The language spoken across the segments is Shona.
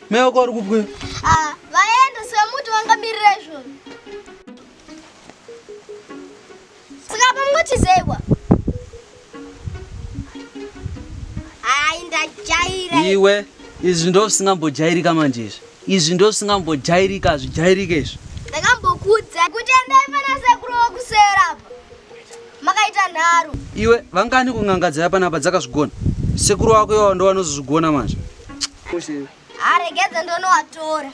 Mai wako vari kupwe? Ah, vaenda semuti vangamirira izvozvo. Saka apa mungotizeikwa? Hayi ndajaira. Iwe, izvi ndo zvisingambojairika manje izvi. Izvi ndo zvisingambojairika, hazvijairike izvi. Ndakambokudza kuti endai pana sekuru wokusera apa. Makaita nharo. Iwe, vangani kun'anga dzaya panapa dzakazvigona? Sekuru wako iwawo ndo vanozozvigona manje. Aregedza ndonowatora.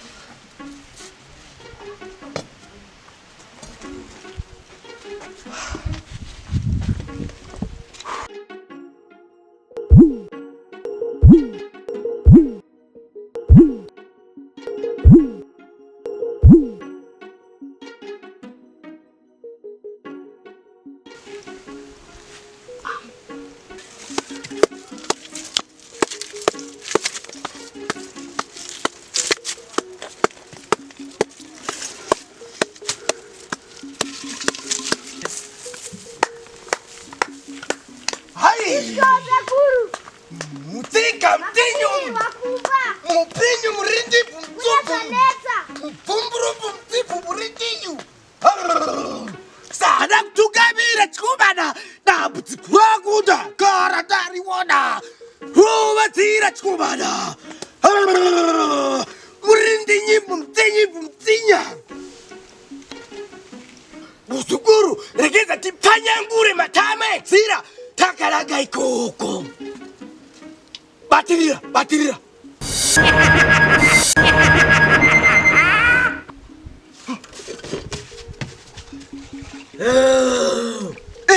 Mutsika mtinyu mupinyu murindibvu mtsubvu mubvumburubvu mtsibvu murindinyu Sada kutungamira chikomana dambudziko rakuda gara ndariona rubatsira chikomana murindi nyimbo mutinyimbo mutinya muzukuru regedza tipfanyangure matama edzira takaranga ikoko batirira batirira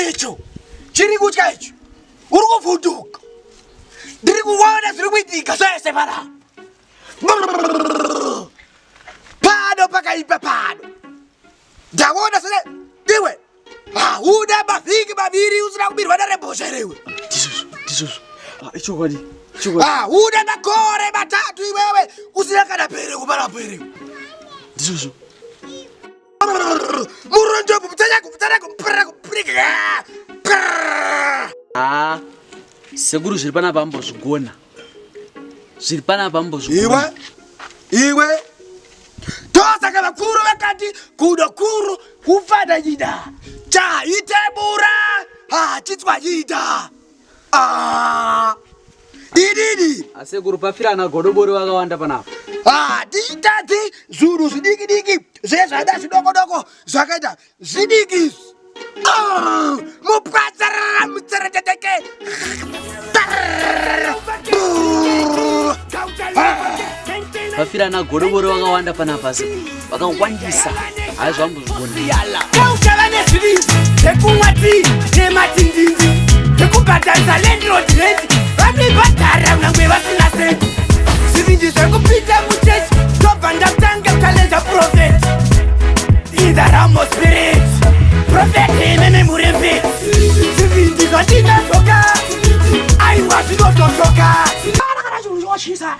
Icho chiri kutya icho uri kuvhunduka ndiri kuona zviri kuitika zvese pana pano pakaipa pano ndaona sene iwe hauna mavhiki maviri usina kubirwa nerembosha here iwe Ndizvozvo, ndizvozvo. Ah, ichokwadi, ichokwadi. hauna makore matatu iwewe usina kana bereko panapo here iwe Ndizvozvo. Ah, sekuru zviri panapa ambozvigona. Zviri panapa ambozvigona. Iwe, iwe, tosaka vakuru vakati kudo kuru kufana nyina chaitebura hachitswanyita. Ah, ididi. Asekuru pafira ana godobori vakawanda panapa. Hatitadzi zvinhu zvidiki diki zvezvada zvidoko doko zvakaita zvidiki izvi. Ah, mupwatsarara mutsereteteke. Pafira ana godobori vakawanda panapa asekuru. Vakawandisa. Hayi zvambozvigona. Kauchava nezvivindi zvekumwa tii nematindindi zvekubhadharisa landlord rent vanoibhadhara kunangwe vasina senti zvivindi zvekupinda muchechi ndobva ndatanga kuchallenja prophet in the realm of spirit prophet imimi muri mfiti zvivindi zvandinazvoka aiwa zvinotoshoka kana chinhu chotyisa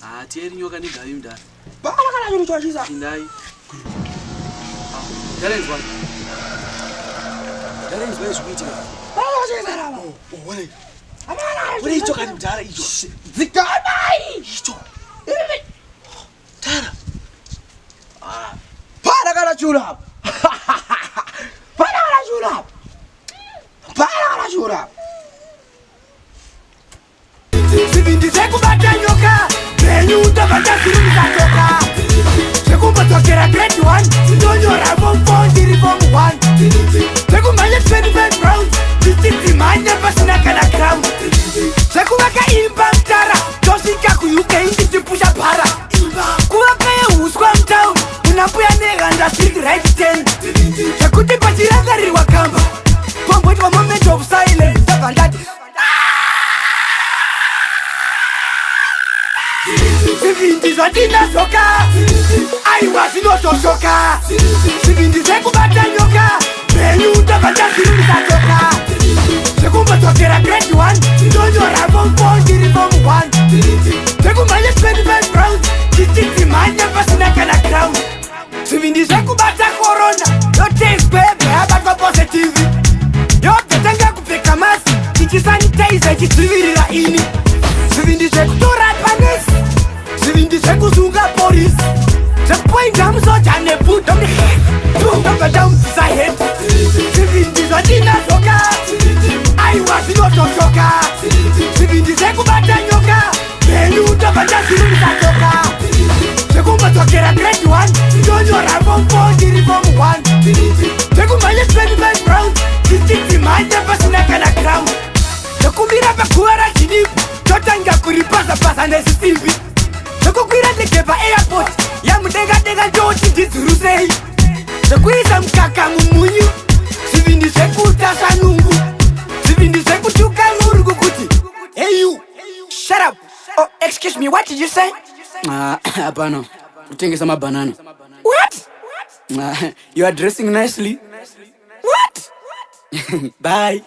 Ah, tieri nyoka negavi mudhara. Bana kana chinhu chotyisa Indai. Darenzwa. Darenzwa izvi kuitika. Bana chotyisa rava Oh, wale. Wale icho kani mudhara icho. Dzikamai Icho. Tara. Pana kana chura apa. Pana kana chura apa. Pana kana chura apa. Zvivindi zvekubata nyoka dzenyu ndobva ndazvirumisa tsoka zvekumbodzokera grade 1 ndonyora form 4 ndiri form 1 zvekumhanya 25 rounds ndichidzimhanya pasina kana ground zvekuvaka imba mutara tosvika kuUK ndichipusha bhara kuvaka yehuswa mutown una mbuya nehanda street right 10 zvekuti pachirangarirwa kamba pomboitwa moment of silence ndabva ndati Zvivindi zvandinazvoka aiwa zvinotoshoka zvivindi zvekubata nyoka mhenyu ndobva ndazvirumisa tsoka zvekumbodzokera grade 1 ndonyora form 4 ndiri form 1 zvekumhanya 25 rounds ndichidzimhanya pasina kana ground zvivindi zvekubata korona yotestwa yobva yabatwa positive yobva tanga kupfeka mask ichisanitiza ichidzivirira ini zvivindi zvekutora panesi zvivindi zvekuzu Maporisi, zvekupoinda musoja nepfuto, ndobva ndamubvisa heti. Zvivindi zvandinazvoka, aiwa, zvinotoshoka. Zvivindi zvekubata nyoka mhenyu, ndobva ndazvirumisa tsoka. Zvekumbodzokera grade 1, ndonyora form 4 ndiri form 1. Zvekumhanya 25 rounds ndichidzimhanya pasina kana ground. Zvekumira paguva raJinipo, totanga kuripaza-paza nezisimbi. Zvekukwira ndege paairport yamudenga-denga, ndoti ndidzurusei. Zvekuisa mukaka mumunyu. Zvivindi zvekutasva nungu. Zvivindi zvekutuka murungu kuti, "Hey you, shut up." "Oh, excuse me, what did you say?" Ah, hapana, kutengesa mabhanana. "What?" Ah, you are dressing nicely. "What?" Bye.